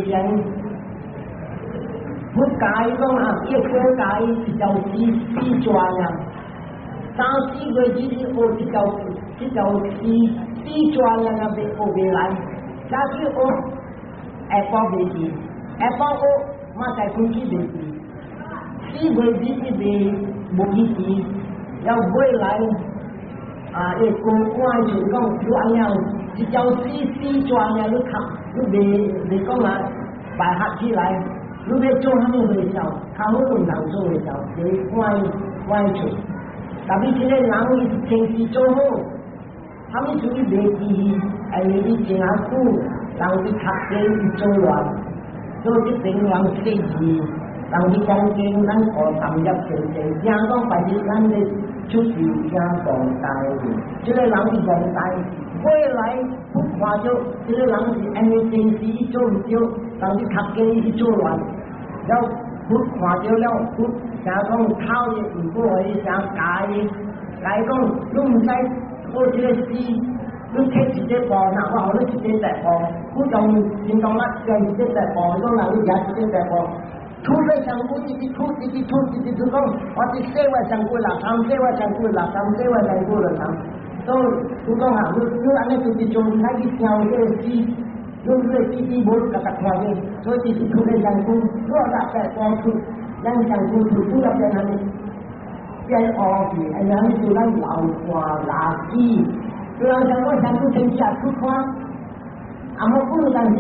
前，佛教講啊，伊個教一條絲絲紙啊，三四月只是學這條絲絲紙啊，未學袂來，假使學下晡袂記，下晡學馬仔開始袂記，4月2日未無去記，了尾來啊，伊高官就講你按樣一條絲絲紙啊，你讀你袂袂講啊，擺合起來。你欲做啥物和尚，較好毋通做和尚，就是趕趕出。特別這個人伊前世做好，啥物事伊袂記，因為伊真啊久，人去讀經伊做亂，所以這邊人識字，人去講經，咱五三業清淨，聽講凡是咱咧出世聽戇呆，這個人是戇呆，未來不看著這個人是因為前世伊做毋對，人去讀經伊做亂。了佛看著了，佛聽講討伊毋過伊想教伊，教伊講你毋使學這個詩，你摕一個布，若我予你一個白布，佛用金剛力用一個白布，講若你舉一個白布，吐咧身軀一直吐，一直吐，一直吐講，我佇洗我身軀垃圾，洗我身軀垃圾，洗我身軀垃圾。所以佛講啊，你按呢就是做，毋使去想這個詩。你你記記無你家己看見，所以就是吐咧身軀，你若白布吐，咱身軀吐吐了變啥物？變烏去，安尼就咱流汗垃圾。有人講我身軀清潔出汗，啊無不如但是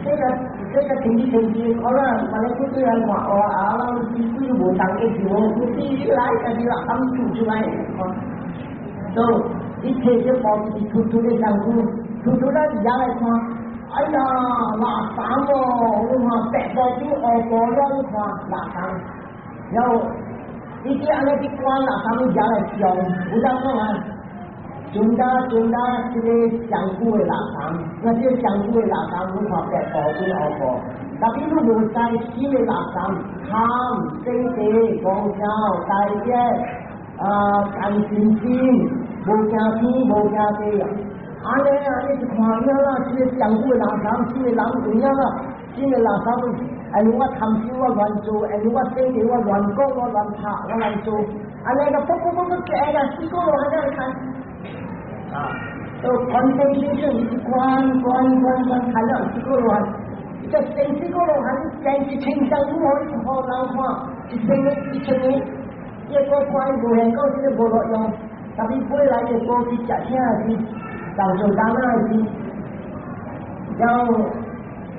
這個天氣天氣，可能反正不對人看，哇啊，咱皮膚無當個是無，有啲來家己垃圾吐出來，所以一摕這布就是吐吐咧身軀，吐出來也來看。哎呀，垃圾哦！你看白布比烏布了，你看垃圾。然後伊啲按呢去關垃圾，你也來上，有當講啊，尊大尊大這個上古的垃圾，那這個上古的垃圾，你看白布比烏布，特別你無知新的垃圾，貪、嗔、狂笑、大業啊，貪嗔心，無驚天，無驚地啊。按呢啊，你就看了啦，這個上古的垃圾，新的人有影啦，新的垃圾，哎，我貪心我亂做，哎，我生氣我亂講，我亂拍，我亂做，按呢個不不不不，哎呀，四個羅漢在看，啊，都 concentration 是觀觀觀觀看了四個羅漢，這成四個羅漢，真是清相如何好難看，一千個一千個，一個看無限講這個無路用，特別本來的過去食啥是。當做當那是，然後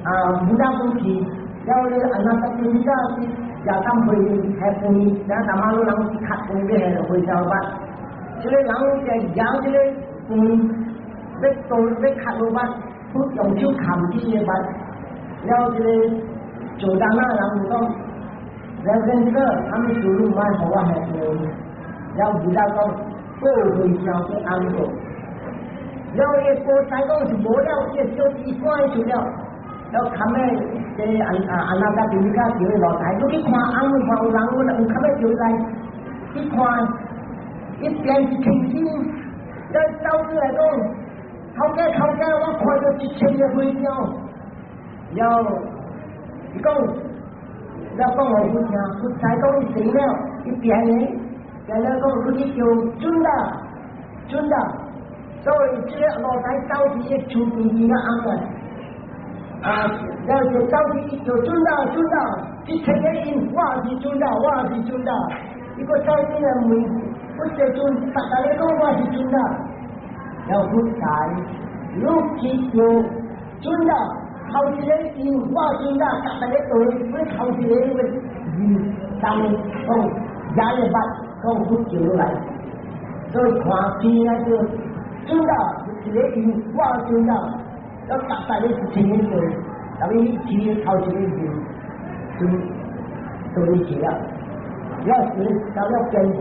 啊，無當東西，然後咧，阿那個邊個是亞當回還飯，然後大馬路人去卡飯嘅回收吧，這個人在咬這個飯，欲倒欲卡落吧，不用手冚起的吧，然後這個做當那人就講，然後這個他們輸入買予我還飯，然後無當講過回收去安過。然後伊個才講是無了，伊個小弟趕出了，然後冚咩這阿阿阿那個邊個叫伊落台，你去看翁看有人，有有冚咩叫來，去看，一邊是清心，再走出來講，頭家頭家，我看著一千個和尚，然後伊講，了講予佛聽，佛才講伊死了，伊變呢，變了講你去叫准啦，准啦。所以這個落台走去樹邊邊個翁啊，啊，然後就走去就准啦准啦，一千個因我是准啦，我是准啦，伊閣走進來問，佛世尊，逐逐個講我是准啦，然後佛才，你去叫准啦，頭一個因我准啦，逐逐個對，你頭一個個字當講也會捌講佛叫來，所以看天啊叫。准啦，一個因我准啦，要逐逐個是千個對，特別伊頭一個字就對起了，要是到了邊門，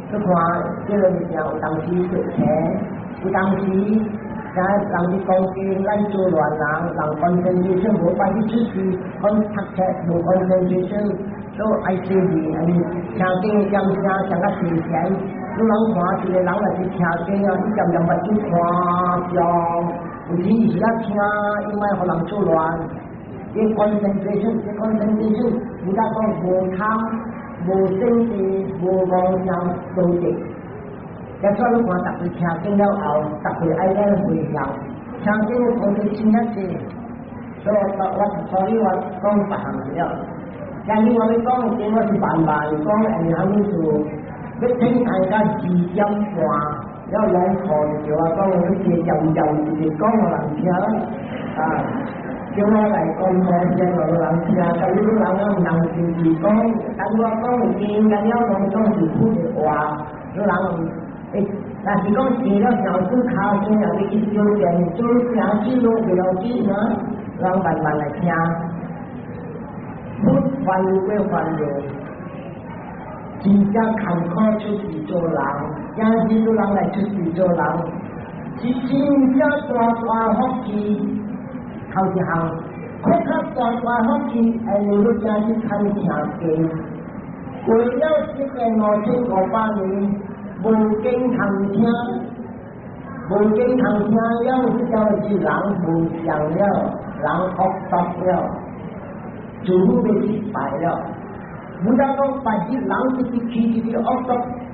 去看這個物件有當時出錢，有當時在人佇講經，咱做亂人，人 concentration 無辦法出去，講讀冊無 concentration，所以愛注意，安呢聽經點聲上較細聲。你人看一個人若是聽經啊，伊漸漸目睭看上，有時伊是咧聽，伊莫予人做亂。這 concentration，這 concentration，而家講無貪、無生氣、無妄念、無得。這所以你看，逐個聽經了後，逐個愛咱回向，聽經講得真正濟，所以我我所以我講別項了。今日我欲講的經，我是慢慢講，因為啥物事？欲聽大家2點半，了2課就叫我講，欲坐悠悠直直講予人聽啊！叫我來講講先，予人聽，但你人啊毋通隨時講，當我講經，了攏總是普的話，你人欸，若是講聽了上久跤聲，也欲去小便，做行走路袂要緊啊，人慢慢來聽。不煩歸煩惱，真正艱苦出世做人，今日人來出世做人，是真正大大福氣。頭一項，較較大大福氣，因為你今日肯聽經，過了10萬5500年，無經通聽，無經通聽了，這叫是人無相了，人惡毒了。做好欲失敗了，毋知講別日人直直去直直惡毒，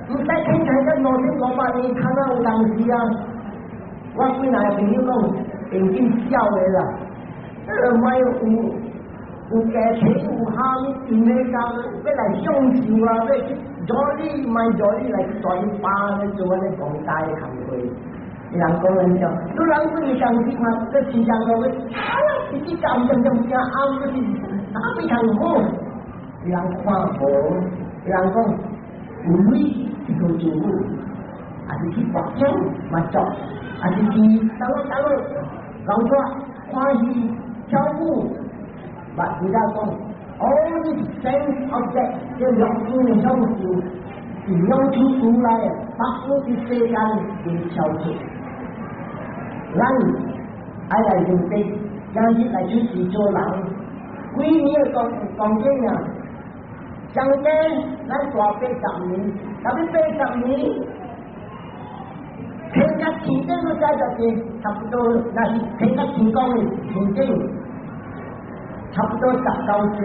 毋使聽聽個5500年，看哪有當時啊？我幾若個朋友講，眼睛笑的啦，莫有有家庭有蝦米，因咧講欲來享受啊，欲去助你，莫助你來轉巴咧做按呢講大的工課。人講人講，你人對當時看，這時間講欲，啊，直直講講講正暗，就是哪非常好。人看無，人講有鐳是做主，還是去博獎嘛做，還是去等等老抓看戲跳舞，把人家講，all this sense object 這六根的享受是兩處出來的，百物的世間未超出。咱愛來認識，今日來出世做人，幾年的講講經啊，上帝咱大80年，特別八十年，聽甲天頂都知就是差不多，若是聽甲天講的天頂，差不多19歲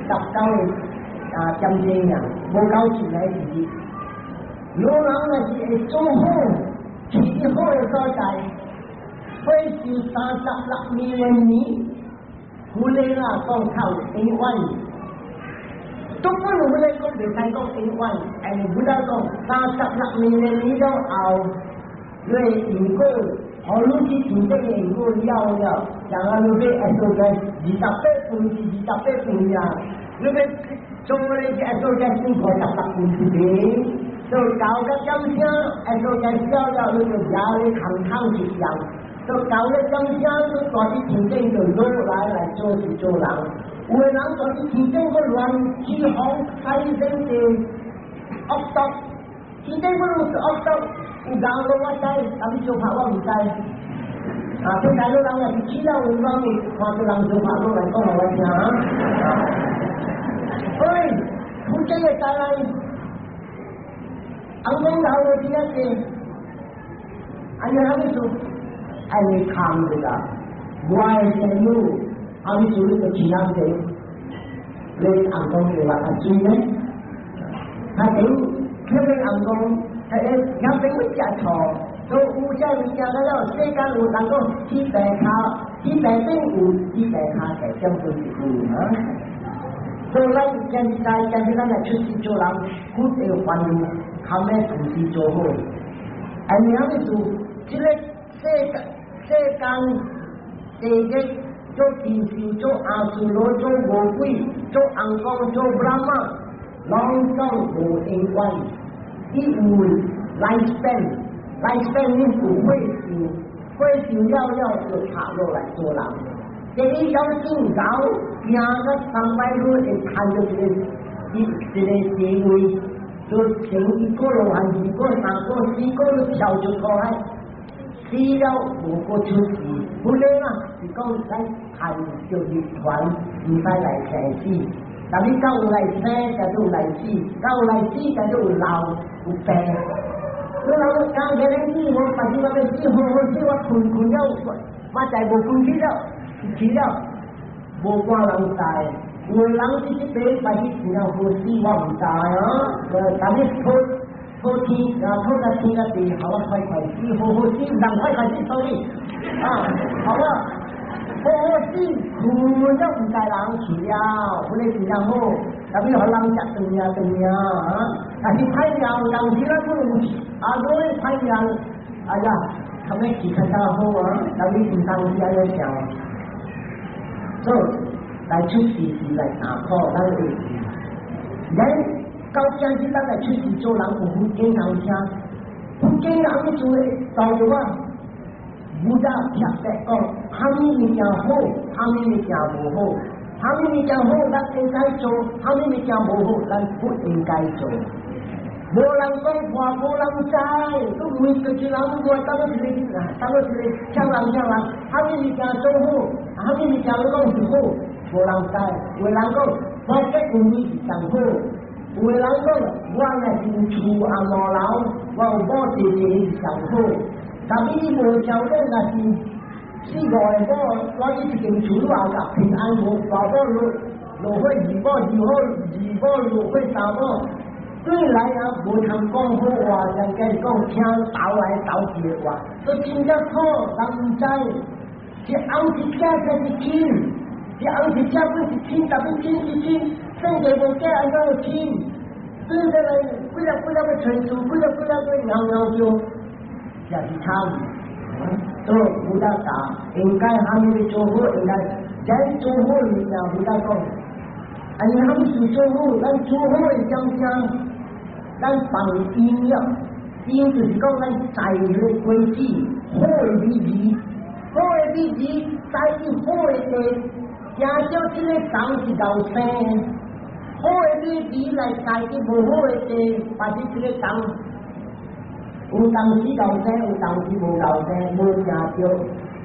，19個啊點鐘啊，無夠一個時。有人若是會做好，去好的所在，歲壽36萬年，有咧啦，講較有永遠。都不如咧講袂使講永遠，因為不得講36萬年了後，你因果，予你去天頂的因果了了，像啊你欲會做個28分是28分呀，你欲做咧是會做個458分是袂？就九個點聲會做個小了，你就壓咧空空一樣。就九個點聲，你蹛佇天頂就落來來做是做人。有的人蹛佇天頂閣亂起哄，產生的惡毒，天頂閣有惡毒，有人攏我知，但是相拍我毋知。啊，這大陸人若是起了有人會看到人相拍攏來講予我聽啊。所以，福這個帶來，尪公頭就這樣子，按呢啥物事？愛你看著啦，我的仙女，啥物事你就起人頂，你尪公就話較水呢？他頂，特別尪公，他會遐邊會食錯，所以有這物件了，世間有人講天地跤，天地頂有，天地跤地點分是有啊。所以咱現在現在咱來出世做人，不會煩惱，堪欲布施做好。按呢啥物事？這個世間地獄做天使、做阿修羅、做魔鬼、做尪公、做布拉瑪，攏總無永遠。伊有 lifespan，lifespan 你有歲數，歲數了了就插落來做人。第一要緊熬，行個300路會趁著一個一一個地位，就成一個羅漢、二個、三個、四個都跳出苦海，死了無閣出世，不咧啦，是講咱趁著入團，毋使來生死。但你到有來生，就有來死；到有來死，就有老有病。你老剛才咧死，我反正我欲死，好好死，我睏睏了，我再無睏去了，去了。無掛人知。有的人這一輩把去真正好死，我毋知啊。但是討討天啊，討個天個地，好啊，快快死，好好死，人快快死，sorry，啊，好啊，好好死，困了毋知人去了，彼個真正好，特別予人食頓啊頓啊，啊，但是歹命有當時咱不能啊，我歹命，哎呀，他們去較早好啊，特別毋當時按呢想，所以來出世是來打破咱的，咱到今日咱來出世做人有福建人聽，福建人去做導遊啊，無得特別講，啥物物件好，啥物物件無好，啥物物件好，咱應該做；啥物物件無好，咱不應該做。無人講話，無人知，都每個一人我當做一個，當做一個搶人搶人，啥物物件做好，啥物物件攏講是好。無人知，有人講我結婚是上好，有的人講我若是有厝也無樓，我有某濟濟是上好。但是伊無條件，若是四五個某，我去一間厝內甲平安無大某落落伙二某二好二某落伙三某，對來啊無通講好話，人家講聽鬥來鬥去的話，都真正苦，人毋知，是翁是囝才是親。是翁是囝本是親，特別親是親，生地無假按怎會親？對得來，幾粒幾粒欲揣厝，幾粒幾粒欲嗷嗷叫，也是慘。所以無得教，應該啥物欲做好，應該咱做好物件無得講。啊，你啥物事做好，咱做好的點聲，咱放因了，因就是講咱栽彼個果子，好的米字，好的米字，栽佇好的地。誠少這个種是𠢕生，好的米字來栽佇無好的地，還是這個種有當時𠢕生，有當時無𠢕生，無正對。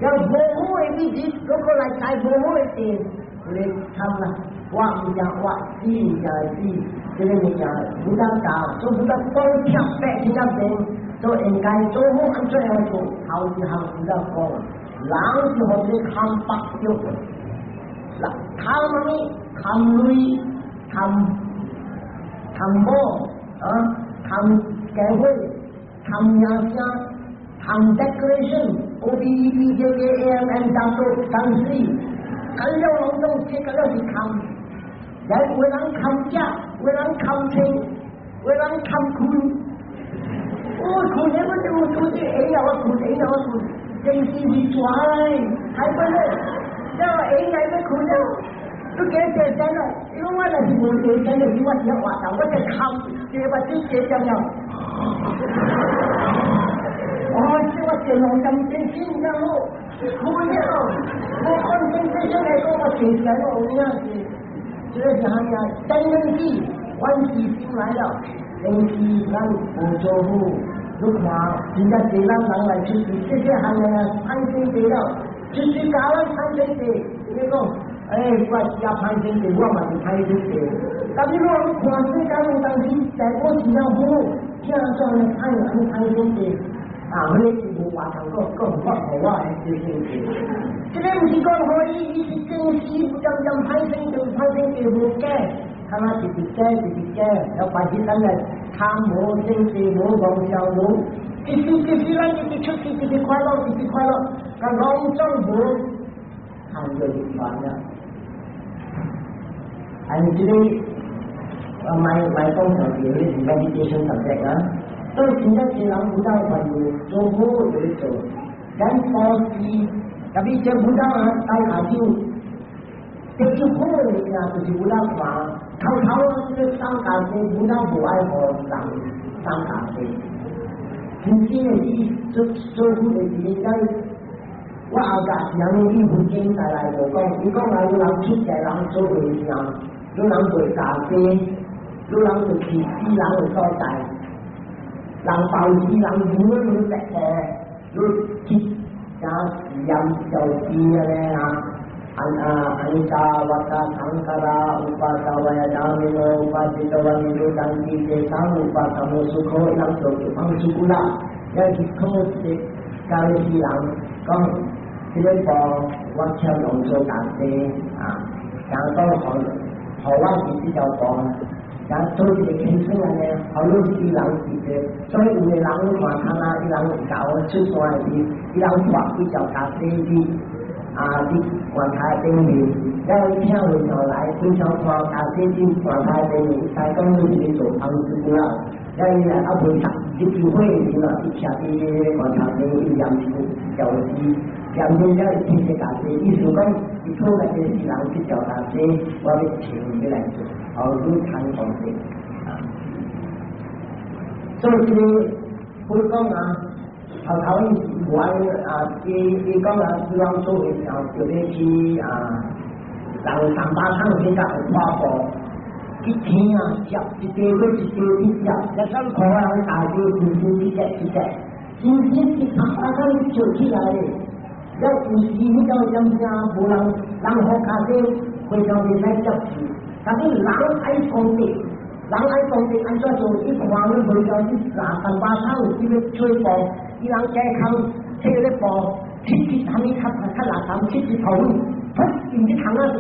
要無好的米字，如果來栽無好的地，你慘啦！活毋正活，死毋正死，這个物件無得教，做無得講特別聽較濟，做應該做好按怎樣做，頭一項無得講，人是予這個貪縛著。嗱，貪啥物？貪鐳、貪貪某啊，貪機會、貪名聲、貪 decoration，O B E B J K A M N W 三 C，咁樣攏總這個了是貪。有人貪食，有人貪穿，有人貪睏。我睏的我就做啲下呀，我睏下呀，我睏，電視是轉，太不咧。這下來欲睏了，你加濟錢了，因為我若是無濟錢的時，我是活動，我就看，這目睭加點了。哦，這我電腦咁真真正好，睏了，無講真真正來講，我坐起來我有影是，這個是啥物啊？等等子，怨痴心來了，電視咱無做好，你看，真正濟人人來出去，這些行業啊，歹勢濟了。就是教咱歹勢濟，你講，哎，我食歹勢濟，我嘛是歹勢濟。但是我看世間有當時，大果真正好，聽怎樣歹按呢歹勢濟，啊，彼個是無話通講，講我予我的歹勢濟。這個毋是講予伊，伊是真實，漸漸歹勢濟，歹勢濟無假，他媽直直假，直直假，要把起咱來貪無生死無妄想無，一時一時咱一直出去，一直快樂，一直快樂。甲攏總無看著就煩了。啊，你這個買買講上是是 meditation subject 啊，所以真正濟人有當朋友做好就咧做，咱布施，特別這有當啊帶下手，第一好的物件就是有當看，頭頭這個送家己，有當無愛予人送家己，真正的是做做好的是應該。我後甲是按呢，伊佛經帶來就講，伊講若有人出家人做和尚，有人袂嫁雞，有人就去死人的所在，人暴死人無論你白你去加鹽小雞安呢啊，安啊安扎瓦達唐卡拉烏巴薩瓦亞達米諾烏巴吉多瓦米魯當地這三烏巴薩摩蘇可人做就放出古啦，要去考這教死人講。這個步我欠用做家己啊，講予予我佇這條步，然做一個輕鬆安尼，予汝死人佇個，所以有的人看他啊，伊人教出山的時，伊人掛幾條跤仔佇啊佇棺材頂面，了伊請和尚來，和尚看跤仔佇棺材頂面，伊知講你是咧做芳子啊，了伊來猶未入去火的時啊，伊徛佇棺材頂，伊念一條詩，念了了伊聽這跤仔，意思講伊討來這世人這條跤仔，我欲請欲來做，予汝參功德啊。所以這個佛講啊，頭頭伊是無愛啊，伊伊講啊，希望做的時候就欲去啊，人三百趟去甲會破布，去聽啊，接一塊過一塊去接，一三箍人大家真真去接去接，真真是三百趟笑起來。了有時彼個點聲無人，人予跤仔非常袂使接受，但是人愛功德，人愛功德按怎做？伊看阮和尚去三三百趟去欲吹布，伊人加空提咧布，七七啥物較較垃圾，七七頭噗進去窗仔度，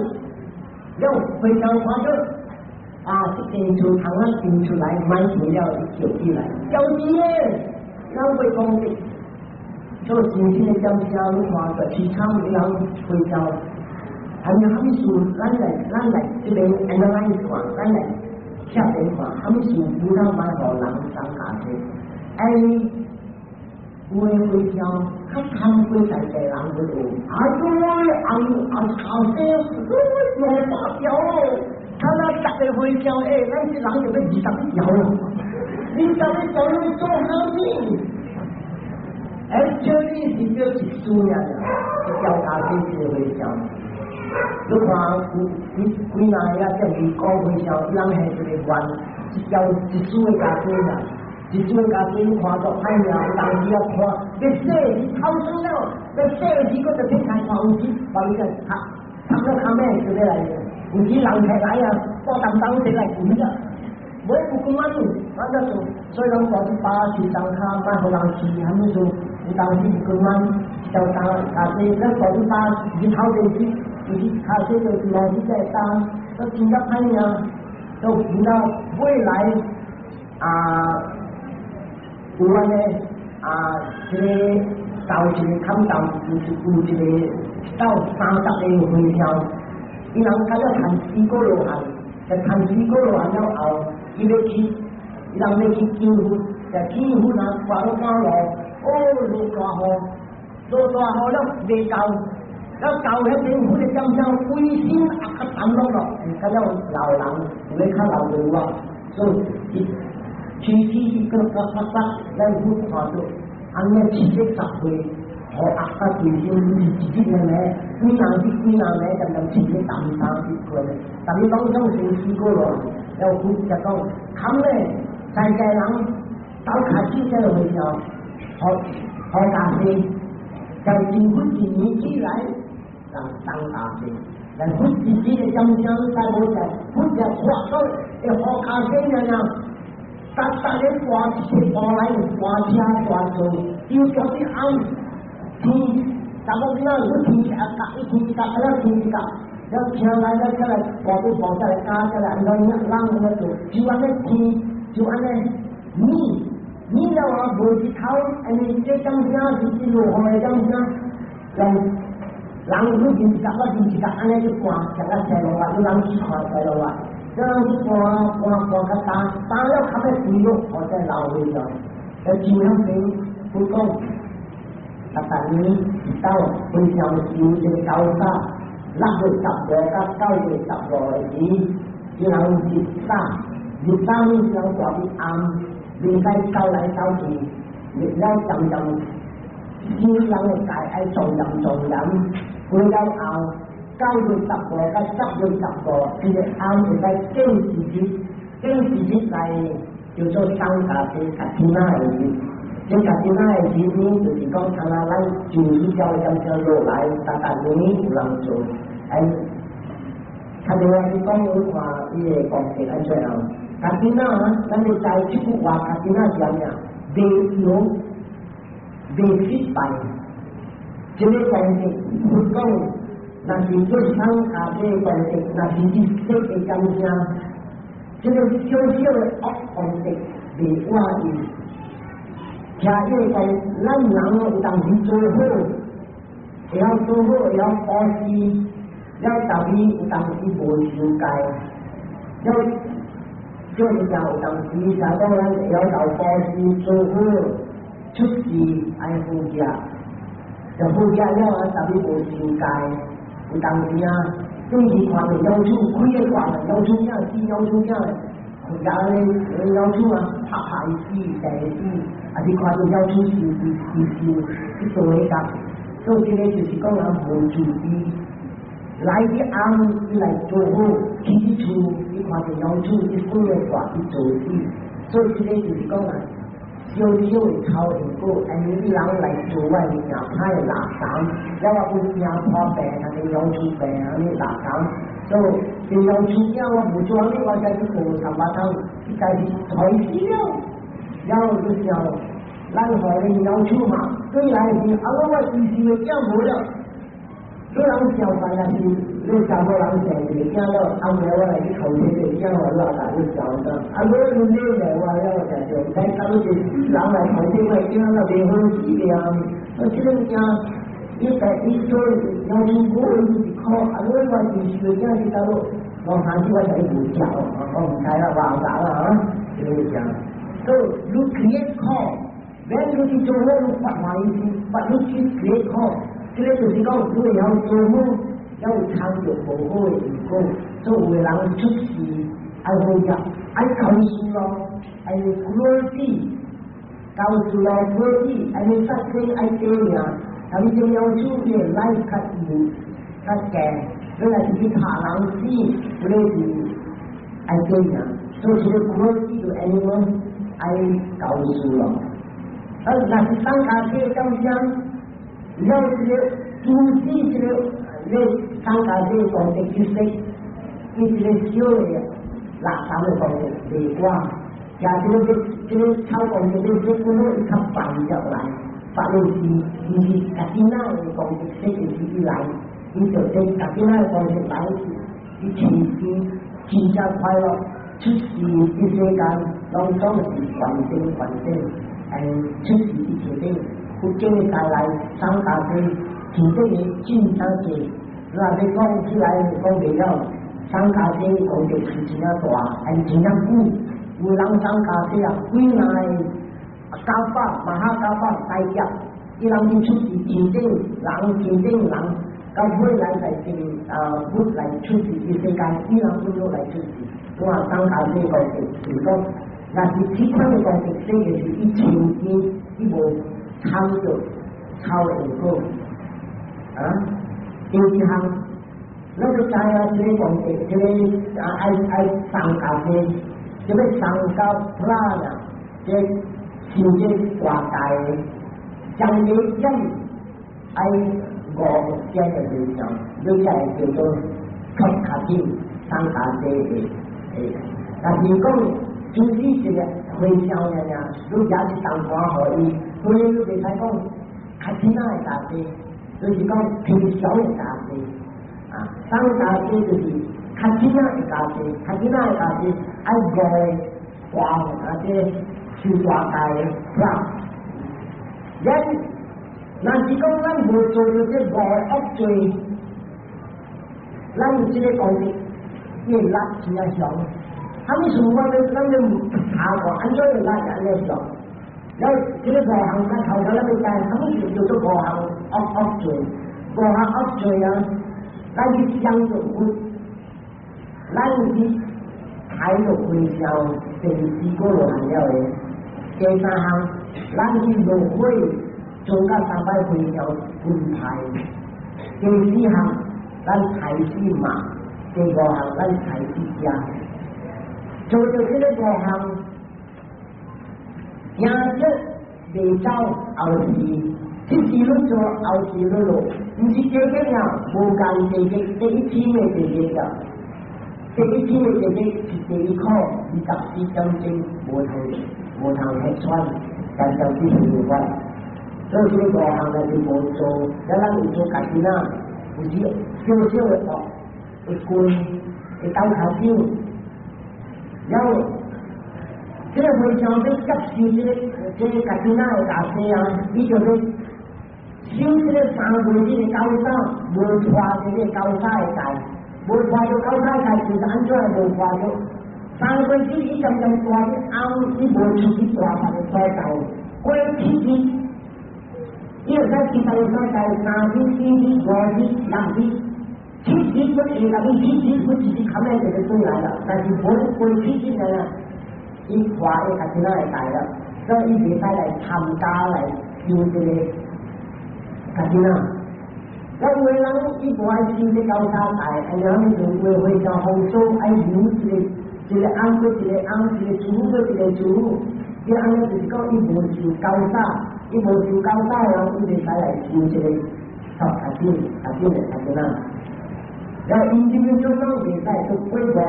了和尚看著啊，這間厝窗仔伸出來，買出了伊叫起來，叫錢咧，人會功德。做真正的點聲，你看個市場人回教，還有啥物事，咱來這邊 analyze 看，咱來下邊看，啥物事不讓買予人送跤仔？哎，有的和尚較貪過在地人去學，哎呦，哎呦，啊後生，200條，他那十個和尚，欸，咱這人就欲20條了，20條你做啥物？Actually 是叫一輸爾，一條跤仔這個和尚。你看有幾幾若個啊，這樣講和尚，伊人係一個願，一條一絲的跤仔啦，一絲的跤仔你看到歹命，有當時啊看，欲洗是透水了，欲洗時閣就撇開看有時把伊個擦擦了較尾就欲來，有時人客來啊，布當當摕來滾啦。無有公安，咱才做，所以講大巴市場跤，莫予人飼，啥物事？有當時是公安，條跤仔，咱大巴日頭電視，就是跤仔就是老是在擔，都真正歹命，都唔到未來啊，有按呢啊，這個到一個坎道，就是有一個到30個和尚，伊人甲了談四果羅漢，在談四果羅漢了後。伊欲去，伊人欲去求佛，在求佛啊，趕趕路，哦，落大雨，落大雨了袂到，了到彼邊佛的點聲，規身壓較沉落咯，甲了老人有咧較老的有啊，所以伊軀體伊閣較發發，咱佛看著，按呢七七10歲，予壓甲規身一日兩暝，幾若日幾若暝，漸漸七日淡淡一過咧，但伊攏總是四果羅。要佛就講，坎咧，在在人到開始這個和尚，予予跤仔，在政府一年起來，人送跤仔，但佛自己的點聲在無在，佛就看到會予跤仔爾爾，逐逐個跋一個步來跋車跋座，又跩佇暗天，查某囡仔有天一角一天一角，啊了天一角。了聽來了起來，跋對步才來加起來，按怎人按呢做，就按呢天，就按呢暝，暝了啊，無日頭，按呢這點聲是一落雨的點聲，人人愈認一角，我認一角，按呢去搬，行到西路啊，有人去看西路啊，有人去搬搬搬較焦，焦了較欲肥落，或者老去了，就真響邊，佛講，逐逐年一到非常修這個高沙。6月15佮9月15的時，伊人日早，日早呢人蹛佇暗，袂使走來走去，日了漸漸，新人的界愛莊嚴莊嚴，過了後，9月15佮10月15，這個暗會使見一日，見一日來叫做送跤仔 Kathina 的日。這 Kathina 的日呢，就是講，像啊，咱就彼條點聲落來，逐逐年有人做。哎，較另外伊講有看伊個講法按怎樣？Kathina 啊，咱就知這句話，Kathina 是啥物啊？袂搖，袂失敗。這個講法，佛講，若是做僧伽這功德，若是你說的感謝，這個小小的惡功德袂滿意。聽伊講，咱人有當時做好，會曉做好，會曉布施，了特別有當時無受戒，了做物件有當時，啥講咱會曉留布施做好，出世愛好食，就好食了啊，特別無受戒，有當時啊，對去看著老鼠，開個看著老鼠囝，死老鼠囝，也咧老鼠啊，拍拍伊死，第死。啊！你看到老鼠受伊伊受去做迄個，所以這個就是講人無慈悲。來啲暗伊來做好，去佇厝伊看到老鼠伊死個大伊做死，所以這個就是講啊，小小的臭因果，按呢伊人來做我物件，歹的垃圾，了我有驚破病，那個老鼠病按呢垃圾，所以這老鼠囝我無做按呢，我才去學三巴掌，伊家己害死了。了就想，咱予恁老鼠嘛，對來是啊，我醫生的囝無了，你人想辦也是，你查某人生一个囝了，後暝我來去偷這個囝，我老大你想得，啊，你你來我了，就就來到一個死人來偷這個囝了，袂好死的啊！啊，這個囝，伊在伊做老鼠無伊是苦，啊，你我醫生的囝是倒落，我還是我就無食哦，我毋知啦，我後啦啊，這個講。So you create 苦，when 你去做好，你發歡喜心，but 你去 create 苦，這個就是講你會曉做好，要有參與無好的因果，所以有的人出世愛好食，愛高興咯，愛 cruelty，高興咯，cruelty，愛你殺生愛短命，但是這老鼠伊的 life 較幼較低，你若是去拍人死，或者是愛短命，所以這個 cruelty to animal 愛教書咯，啊，若是當家這咁樣，了這個主旨這個，你當家這功德去說，伊這個小的垃圾的功德袂掛，加這個這個臭功德你說本來伊較放入來，法律是伊是家己那的功德說的是伊來，伊就說家己那的功德來，伊前世真正快樂，出世這世間。攏總是完整完整，出世一切頂，佛經帶來三大地，天頂的真正濟，若欲講起來講袂了，三家地功德是真正大，還真正久。有人三家地啊，幾若個 kalpa、 mahakalpa 大劫，伊人去出世天頂人，天頂人，到尾來在這個啊，佛來出世這世間，伊人本來來出世，我話三家地功德是講。若是這款的功德，說的是伊清淨，伊無參著臭因果啊。第二項，咱要知影這個功德，這個啊愛愛送家己，這個送到普拉啊，這受這大戒，將你點愛五點的對象，你才會叫做較較緊送家己的的。但是講，就是一個回向爾爾，你也是當看予伊，所以你袂使講較淺仔的大事，就是講平常的大事。啊，送大事就是較淺仔的大事，較淺仔的大事愛五個大啊，這受大戒的，是吧？咱若是講咱無做著這五個惡罪，咱有這個功德，伊會力真正強。啥物事我咱咱咧查過，按怎會力按呢強？了這個五項，咱頭頭咱欲知，啥物事叫做五項惡惡罪？五項惡罪啊，咱去想著佛，咱去開著回向第四個羅漢了的。第三項，咱去落火做甲三擺回向分派。第四項，咱殺死馬；第五項，咱殺死雞。做著這個五項，行著袂走後事，這時愈做後事愈落，毋是地獄啊，無共地獄，第一天的地獄啊，第一天的地獄是第一苦，24點鐘無通無通氣喘，但就去修法。所以這個五項呢是無做，了咱有做家己啦，有時少少的惡，會跪，會鬥跤手，然後這個和尚欲接受這個 Kathina 的袈裟啊，伊就欲修這個三月這個高沙，無破這個高沙的戒，無破著高沙的戒，就是按怎會無破著？三月節伊漸漸大啲翁，伊無出去大別个所在，過7日，伊會使去別個所在，3日、4日、5日、6日。七日不會，那個七日不直接冚喺這個轉來了，但是無過7日呢，伊破伊 Kathina 的戒了，所以伊袂使來參加來修這個 Kathina。那有的人伊無愛修這高沙戒，然後就有的和尚風俗愛留一個一個翁，閣一個翁，一個師父閣一個師父，伊按呢就是講伊無受高沙，伊無受高沙的人，伊袂使來修這個 Kathina Kathina 的 Kathina。然後因這邊就講袂使，就過五個，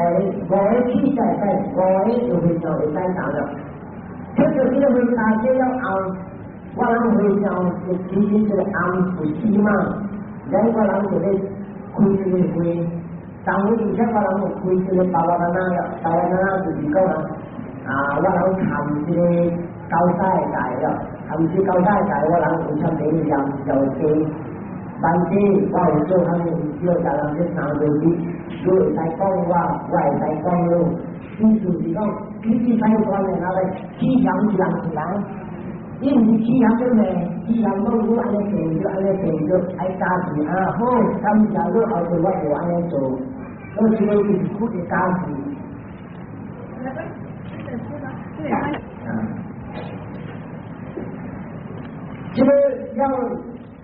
五個起才會使，五個就和尚會使動了。這個這個會大家了後，我人和尚就其實這個翁有死嘛，然後我人就咧開這個會，當我而且我人就開這個巴瓦那了，巴瓦那就是講啊，我人參這個高沙的戒了，參這高沙的戒，我人有參第二樣就這。萬一我有做啥物毋對，逐人這三個字，你會使講我，我會使講你。意思是講，你只使講的那個氣場一人一人，伊毋是氣場做咩？氣場講你按呢做著，按呢做著，愛加持啊！好，感謝你後頭我無按呢做，所以這個就是苦的加持。啊，這個要。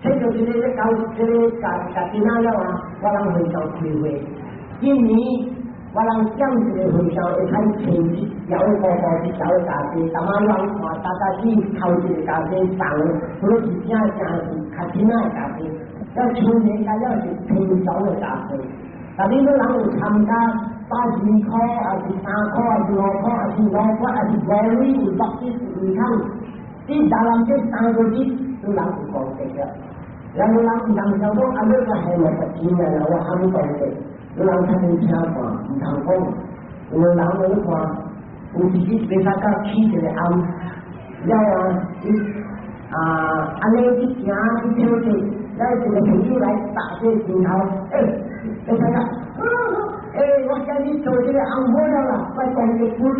這就是咧搞這個家家己那了啊，我人和尚開會，今年我人講一個和尚會使穿一條高高一條袈裟，逐擺人看，大家去頭一個袈裟送，或者是正正是 Kathina 的袈裟，要春年家了是平常的袈裟。但你若人有參加82塊，還是3塊，還是5塊，還是5塊，還是5鐳，有六支是唔通，你大人這三個字都人有功德了。然後人毋通想講，啊，你個係落個錢啊，我蝦米功德？有人聽聽看，毋通講。有人咧看，有一日袂使甲起一個翁，了啊，伊啊，按呢去行去跳去，了一個朋友來打這個拳頭，欸，袂使甲，欸，我今日做這個翁好了啦，我功德不魯，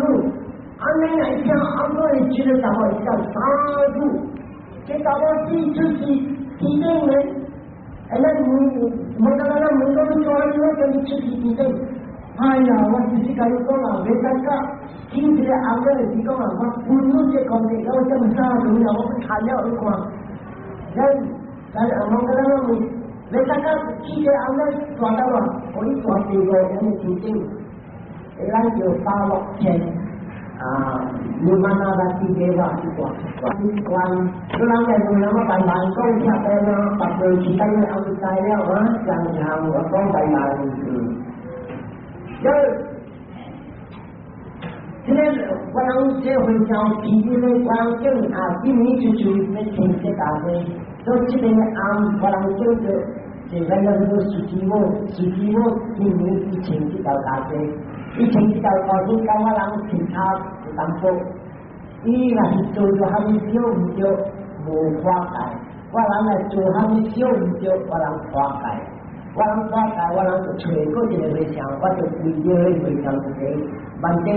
按呢來聽，翁好伊這個查某叫三度，這查某子出去。天頂咧，哎，咱問問到咱問講你做啥物，我叫你出去天頂。哎呀，我就是共你講啊，袂使甲聽這個翁了就是講啊，我本來這功德，我這麼三度了，我看了你看，咱咱問到咱問，袂使甲起這個翁了大到啊，我伊大地個安呢天頂，咱叫巴樂天。啊，你慢慢來記得話去掛關，你人在問我慢慢講出來咯，別個其他人後知了啊，常常我講慢慢嗯。因為這個我人這和尚提這個環境啊，今年就是欲穿這袈裟，所以這邊的翁我人叫做是咱叫做司機某，司機某今年伊穿這條袈裟。伊穿這條袈裟，甲我人相差有淡薄。伊若是做做蝦米小毋對，無破戒；我人來做蝦米小毋對，我人破戒。我人破戒，我人就揣過一個和尚，我就歸著彼和尚一個。萬一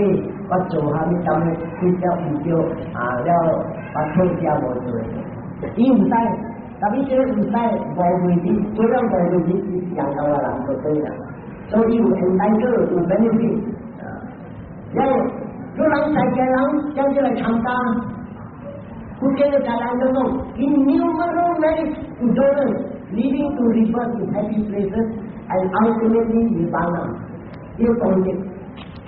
我做蝦米啥物幾條毋對，啊了我退下無做。伊毋知，但伊這個毋知五月日，做了5月日，伊養到我人就對啦。所以有 entitled 有 benefit 啊，然後有人在家人將這來參加，福建的家人都講，innumerable merits leading to rebirth in happy places and ultimately nirvana。呢個功德，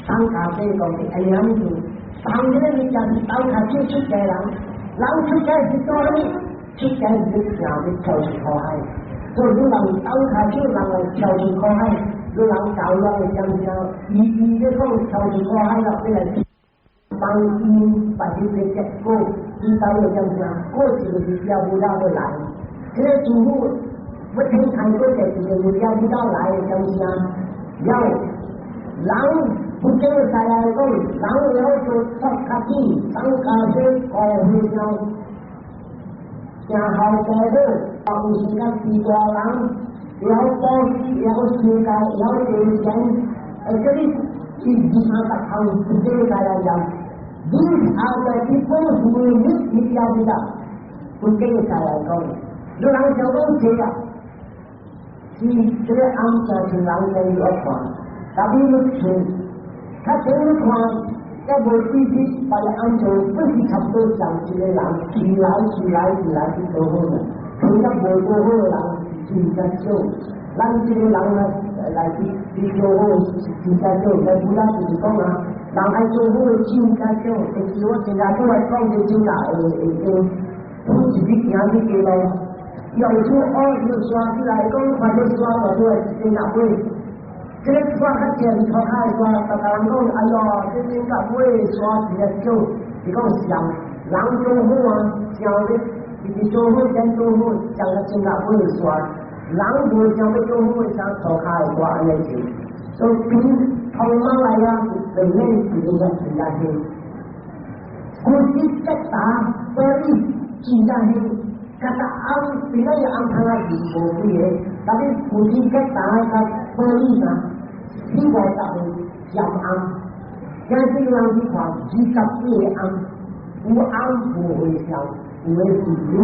三家這個功德，哎呀，你做三個物件是鬥跤手出家人，人出家是做啥物？出家是行欲跳出苦海，所以你人鬥跤手人來跳出苦海。你人教養的正正，伊伊咧講跳出苦海了，欲來幫因把這個結果，知道的正正，過一個是叫不了欲來。這個師父，我聽看過就一個物件比較來的東西啊，了人不經使來講，人了做出較緊，當家說高和尚，行好行好，有時間是大人，會曉布施，會曉世界，會曉借錢，這裡是二三十項不經使來念。These are the people who will meet 密教的，不經使來講，有人想講這啊，是這個暗就是人在我看，但你看，較前你看，這無知識，把伊按做不是差不多上一個人，起來起來起來去做好啦，其實無做好的人真正少，咱這個人來來去去做好真正少，但不咱就是講啊，人愛做好的真正少，但是我現在都來講這種啦，會會會，好一日行去街路，用出哦，用刷起來講，看到刷我都會一定入買。這個刷較正，塗跤的刷，逐家人講，哎喲，這頂甲買的刷真正少，是講上人做好啊，上咧，一直做好，先做好，上個真甲買的刷，人無想欲做好，像塗跤的刷按呢做，所以比頭毛來啊，避免一個真正是，古時吉打所以真正是，較較暗，比咱暗通啊是無幾個，但是古時吉打較保利啊。四五十個漸暗，今這個人去看24個暗，有暗無和尚，有的是雷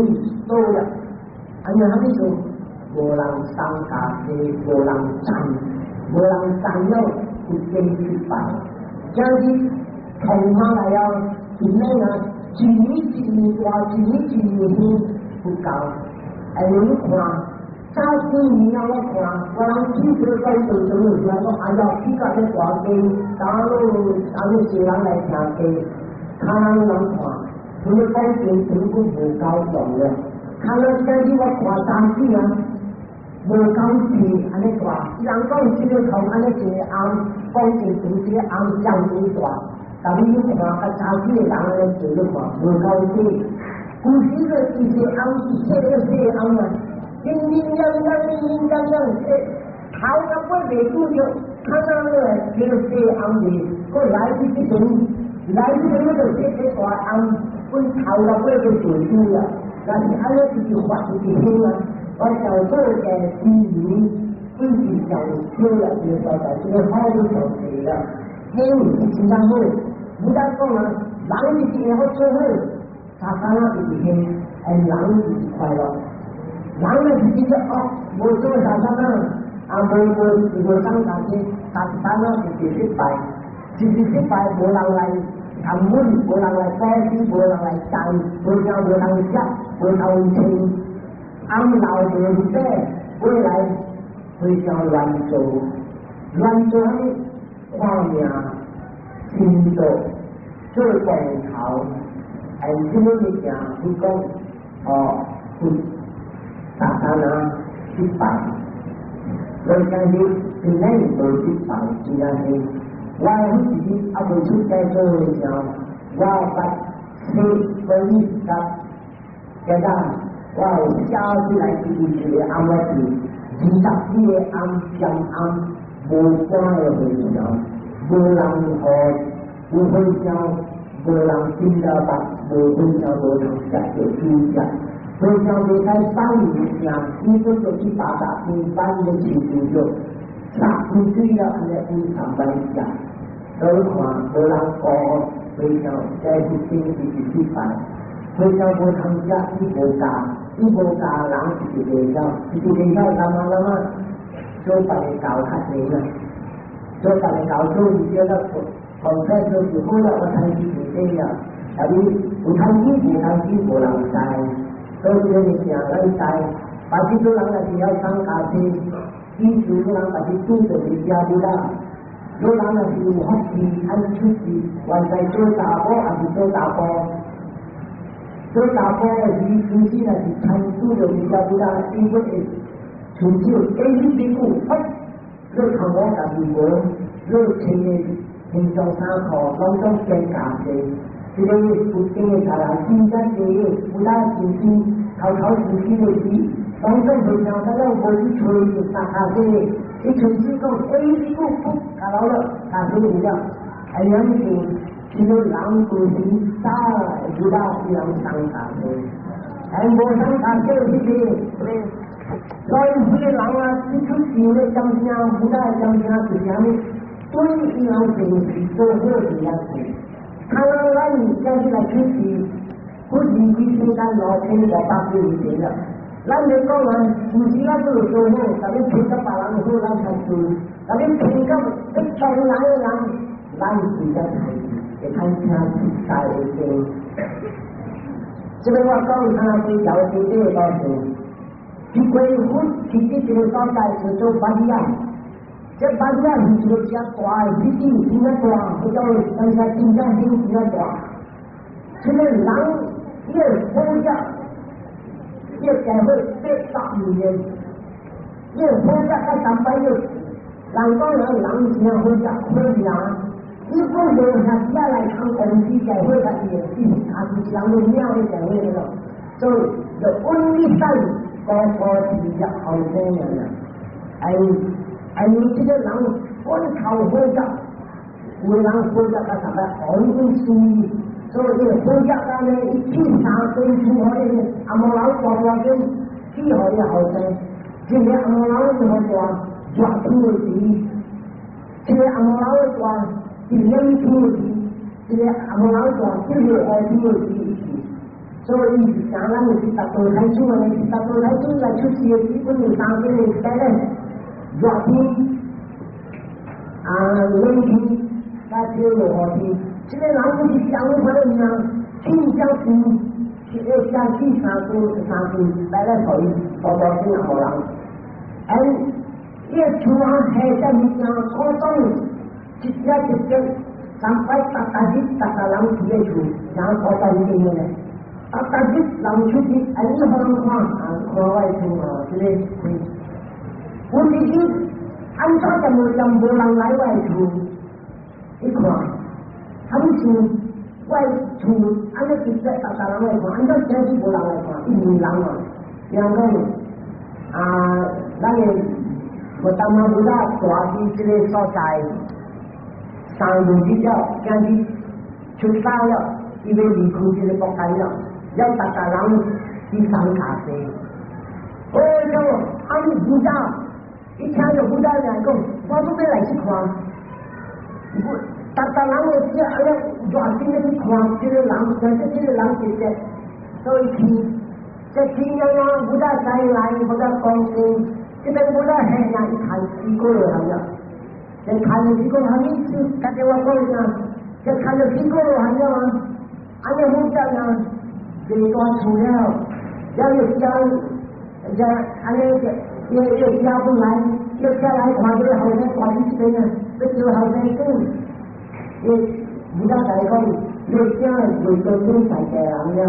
多了，按呢蝦米做？無人當家的，無人讚，無人讚了，有真失敗。今日從馬來啊，今年啊，一年一年大，一年一年輕不夠，哎，你看。早幾年啊，我看我人起初在做做的時候，我哎呀，起到咧大街，打路打路濟人來聽經，較人人看，佢們講經全部無夠重了。較咱今日我看早起啊，無夠錢按呢大，人講這個頭按呢一個紅，講經長這個紅將真大，但你看較早起的人按呢做你看無夠錢，古時個一個紅一細個細紅啊。叮叮當當，叮叮當當，頭甲尾袂拄著，看到個這個細紅字，過來去這邊，來這邊就這個大紅，阮頭甲尾都對拄了。但是按呢一直發一直興啊，我上做嘅資源，本是上少了，這個所在，這個好就上濟了。興是真正好，不但講啊，人是會好做好，大家就是興，哎，人就是快樂。人呢是真正惡，無做啥啥啊，啊無無無當大事，大單啊就是失敗，就是失敗，無人來談問，無人來關心，無人來讚，無人無人接，無人聽，暗鬧無底，未來非常亂做，亂做啥物？看命、星座、做光頭，哎，這個物件你講哦，大家呢失敗，所以講你本來無失敗，自然是我彼時猶未出家做的時候，我捌寫關於甲現在我有寫出來一個暗我是24個暗漸暗無關的和尚，無人學有和尚，無人聽了捌，無和尚無人食著主食。和尚袂使放物件，伊都做去八達天放咧飼豬肉，殺豬水了，按呢分三擺食。所以看無人顧和尚，這是真是失敗。和尚無通食，伊無教，伊無教人就是袂曉，就是袂曉，幹嘛幹嘛做別个教較濟啦，做別個教做伊叫做講出就是好了，我通去做這了，但是有通去無通去無人知。所以這個物件咱知，把這種人若是要上家去，以前人把這拄著佇家裡啦。有人若是有福氣，愛出去，原來做查某還是做查埔？做查埔的時，其實若是參拄著佇家裡啦，伊會伸手，哎，你屁股，嘿，你看我家己無，你穿的形裝衫褲，攏總先家己。這個有經的才來，真正濟，有當時時頭頭時時的時，當中未聽得了，無去吹三跤聲，伊隨時講，哎，你個不加老了，跤聲有了，哎呀，你是這個人規時早知道伊人送跤聲，哎，無送跤聲這個，所以這個人啊，一出世咧，講聲，不大講聲就是啥物，對伊人平時做好事也是，看到咱今日來出世，不是規世間2500幾年前了。咱來講啊，毋是咱都有做好，但你聽甲別人好，咱才做；但你聽甲欲撞人的人，咱是才開始會通聽實在的聲。這個我講啥是條基底的故事。一歸佛去佇這個所在叫做巴利亞，這巴利亞是一個誠大的基地，真正大，叫做咱說真正很真大。這個人伊個好者。伊個社會800年，伊個好者較三擺了。人講人人真好者好命，伊本來下只來通公司社會較伊的，伊是家己人的命的社會了。所以就穩一生個個是入後生人啊。哎哎，你這個人本頭好者，有的人好者較三擺好輸。所以伊好者啊呢，伊起三間厝予伊，紅毛人大大間起予伊後生，這個紅毛人伊好大熱天的時，這個紅毛人大是冷天的時，這個紅毛人大是落雨天的時。所以伊是像咱是達多太子啊，是達多太子來出世的時，本有三間的時咧，熱天啊冷天，加這落雨天。這個人不是想款的命，天將是是會相起三間三間來來予伊大大間予人。哎，伊個厝啊下只物件，古董一隻一隻，三擺逐逐日逐逐人佇個厝，然後古董點樣咧？逐逐日人出去，哎，你予人看，啊，看我的厝哦，這個開。有一日，按怎就無就無人來我的厝，一看。他們厝，我厝按呢直接逐逐人來看，按怎真是無人來看，伊問人哦，人講啊，咱的我當媽不大住佇這個所在，3月了，今日出發了，伊欲離開這個國家了，要逐逐人去送跤聲。哦喲，阿彌菩薩，一聽到菩薩來講，我都欲來去看。逐逐人會知按呢熱心的去看這個人，但是這個人是這，所以去，這天樣啊，菩薩再來，菩薩講經，這邊菩薩下啊，伊看四個羅漢了，這看了四個羅漢，意思，大家我講一下，這看了四個羅漢了啊，按呢好只啊，這大厝了，要有家，這按呢又又家不來，又下來看這個後生掛佇這邊啊，欲叫後生轉。伊菩薩來講，你囝未做準大家人了，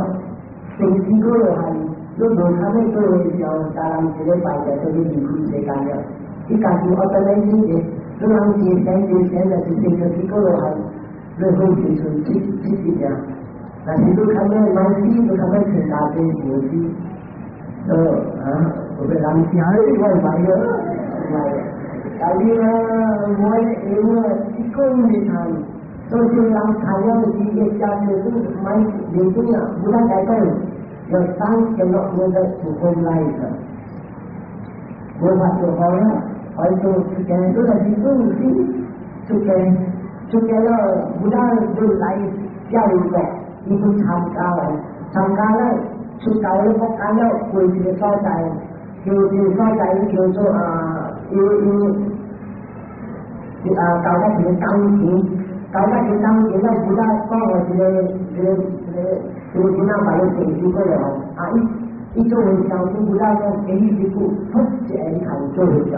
成四個羅漢，你無啥物做的時候，家人一禮拜就做你離開世間了。伊家己學得來是個，你人真善真善，就是成做四個羅漢，你好生存七七日爾。但是你較尾買死，你較尾成大家無死，啊，有個人聽你我買了，買了。但是啊，我因為一個月談。所以人看了是一個家就是買靈性啊，不但來講，your son cannot go back to home life。無法做好了，愛做出家，都是做死出家，出家了，不但就來教育國，伊去參加來，參加了出到了國家了，過一個所在，叫這個所在叫做啊，有有啊，搞到一個鋼琴。搞到一個鋼琴了，不但講我這個這個這個這個囡仔把伊地址過來吼，啊，伊伊做和尚，不但講給你一句，噗一下看做和尚。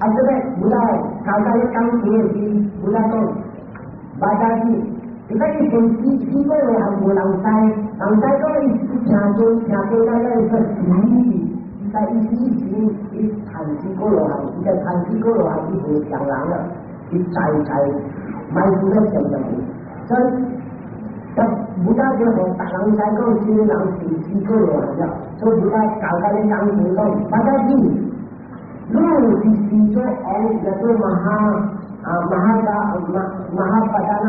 啊，這個不但搞到伊鋼琴的時，不但講，馬家子，你看伊先死死過來還無人知，人知講伊聽做聽過來了，伊說死，伊在伊死時，伊彈死過來，伊在彈死過來，伊無像人了，伊在在。買不了什麼，所以但 Buddha 就予逐人知講，這個人是四個羅漢了，所以 Buddha 教甲你講講，Bhaddaji，汝是四做王，叫做 Maha 啊 Maha Mahapadana，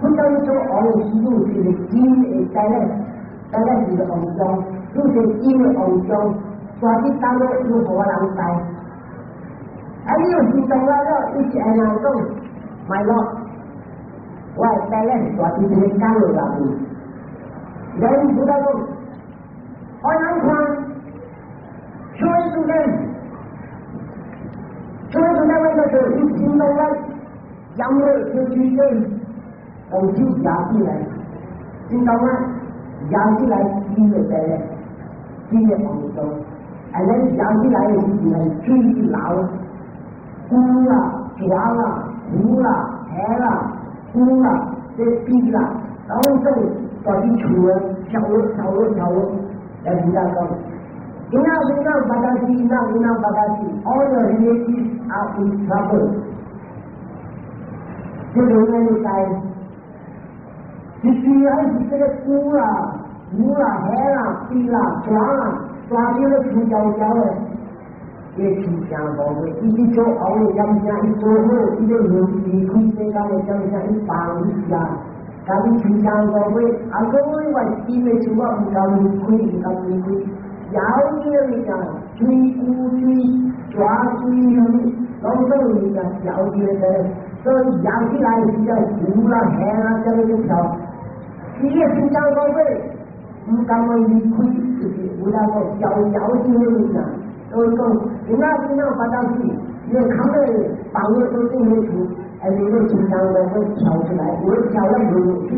不當做王是汝是個金的在咧，在咧是王將，汝是金的王將，大啲大咧汝予我人知。啊，你有行動了了，你是按怎講？My Lord，我帶咧大啲這個講落來，人 Buddha 講，我人看，show it to them，show it to them 就是伊行動了，將落就舉對，用手壓起來，知道嗎？壓起來金的帶咧，金的王將，啊，咱壓起來的時陣水流。骨啦、爪啦、骨啦、皮啦、骨啦、這皮啦，攏總在啲厝啊，跳落跳落跳落，來 Buddha 講，Enough, enough, Bhaddaji, enough, enough, Bhaddaji, all your relatives are in trouble。這個咩你知？就是還是這個骨啦、骨啦、皮啦、皮啦、爪啦，抓住了出焦焦的。伊親像無會，伊去做王的點聲，伊做好，伊個離開世間的點聲，伊放伊下，家己親像無會，啊，講我新的厝我毋甘離開，毋甘離開，枵啲物件，水骨水、蛇水，攏總物件枵啲的，所以枵起來是叫骨啦、皮啦，這個就跳。伊個親像無會，毋甘願離開，就是有那個枵枵啲物件。所以講，今仔今仔發到去，你看到放了都進去厝，哎，你個親像無會跳出來，有跳了無落去，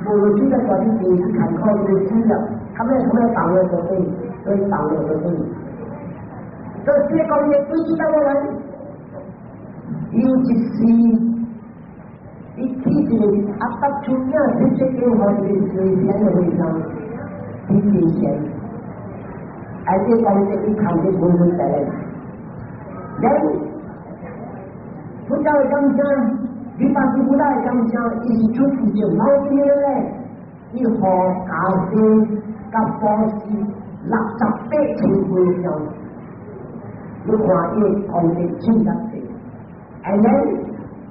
無落去了，大啲電視看看就死了。他們放了都對，所以放了都對。所以這個講的對知道我來，有一時，伊去一個阿伯出名，直接叫予一個隨便的和尚去借錢。而且講這一看就不會來。人佛教的講聲，你把佛教的講聲，伊是出自就老啲咧，伊予家私佮布施68千和尚，你看伊功德真濟。And then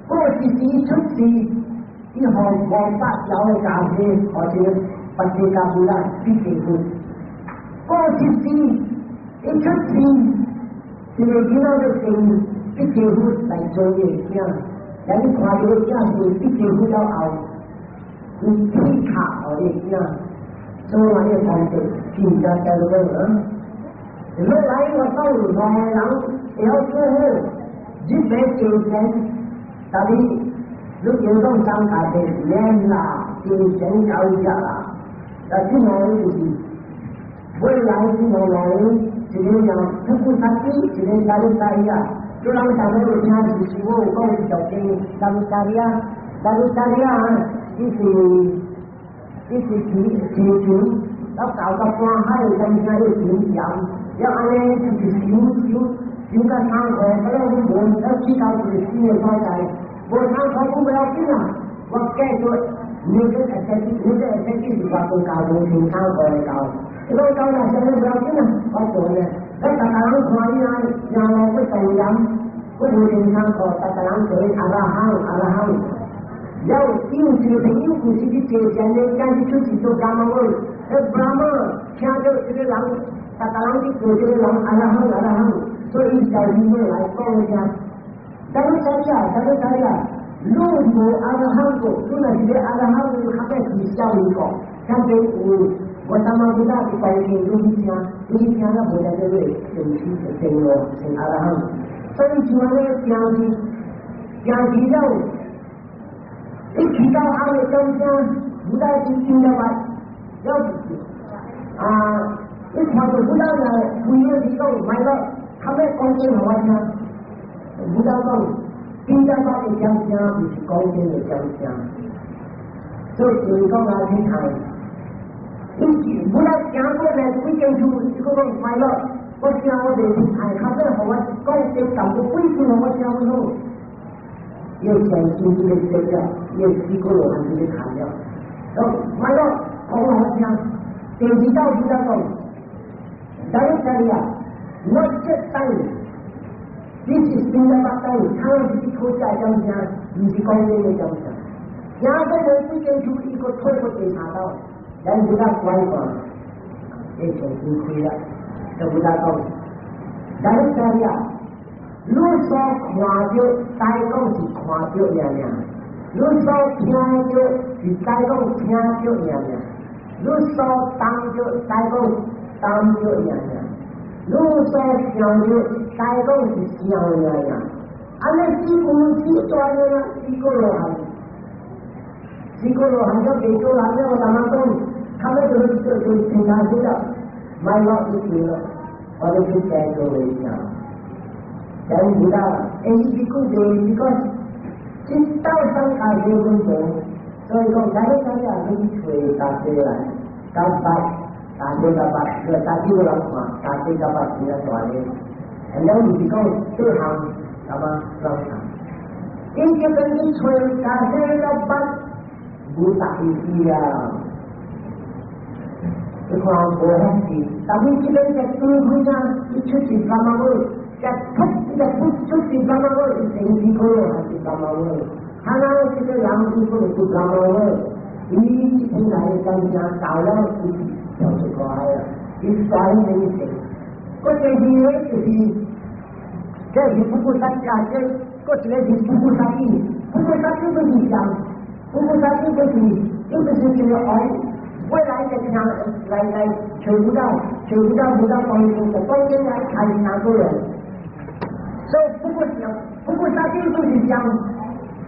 過一時出世，伊予500條的家私，或者八千家私啦，比結婚。過一時，一出世，一個囡仔就生比結婚來做伊的囝，但你看這個囝是比結婚了後，伊鐵卡予伊的囝，所以話伊個功德真正在落啊！落來我講兩個人會曉做好，日欲精神，但是你叫講三大的練啦，精神教育啦，但這樣就是。未來是無來，一個叫普布薩基，一個達魯達亞，這人大家有聽是我有講叫做達魯達亞，達魯達亞，伊是騎騎船，到到到半海，踮遐咧船澹，了按呢就是游游游到三河，啊了無了去到一個新的所在，無三河不要緊啊，我繼續那個那個那個是我都教無穿三河的教。我教啦，啥物不要緊啊，我做呢。咱逐家人看伊啊，然後要動鹽，我無穿衫褲，逐家人做阿羅漢，阿羅漢。了有一個朋友，就是去借錢的，今日出去做幹嘛喎？那 Brahma 聽到這個人，逐家人去做這個人阿羅漢，阿羅漢，所以伊就伊要來講一下。等你知啊，等你知啊，汝無阿羅漢過，汝若是個阿羅漢，你較要是少年個，較濟有。我他媽不大是關心你去聽，你去聽了無來就會成起就成咯，成阿羅漢。所以像按呢行去，行去了，一去到阿個中間，不帶去聽了吧？了啊！一看到 Buddha 來，規個地講買了，他們講經予我聽。Buddha 講，聽了我的講聲，毋是講經的講聲，所以就是講來去看。伊本來行過來幾間厝，伊閣講快樂，我聽我袂去看，較尾予我講經淡薄幾句，予我聽不好。伊相信這個這個，伊四個羅漢就看了。講買咯，講好聽。第二道比較講，第一個啊，not just time，this is ピンダパ time，他是去考這種聲，毋是講這個種聲。聽都無幾間厝，伊閣退過第三道，咱比較乖看，會從分開啦，就比較講，第一個啊，你所看著，大講是看著爾爾；你所聽著，是大講聽著爾爾；你所當著，大講當著爾爾；你所想著，大講是想爾爾。按呢四句四大了，四個羅漢，四個羅漢就未做人了，我慢慢講，他們就聽他說了，買落一條了，我哋去再做一下。但唔得，哎，這個就這個，這道上開始運動，所以講，大家大家去揣大家來，甲捌，大家甲捌，大家有人看，大家甲捌真大个，然後就是講這項，係嘛，兩項，伊這邊去揣大家甲捌，無大意思啊。你看無好事，但是這邊只對開啊，伊出是幹嘛會？只突只不出是幹嘛會？成四個還是幹嘛會？他那這個人伊不是幹嘛會？伊本來真正到了，伊跳出來啊！伊甩你成。個第二個就是，這是不顧三家，這個一個是不顧三義，不顧三義不是講，不顧三義就是，又就是這個愛。未來的聽來來求不到，求不到不到幫助，就當然來看三個人。所以不過想，不過三義就是講，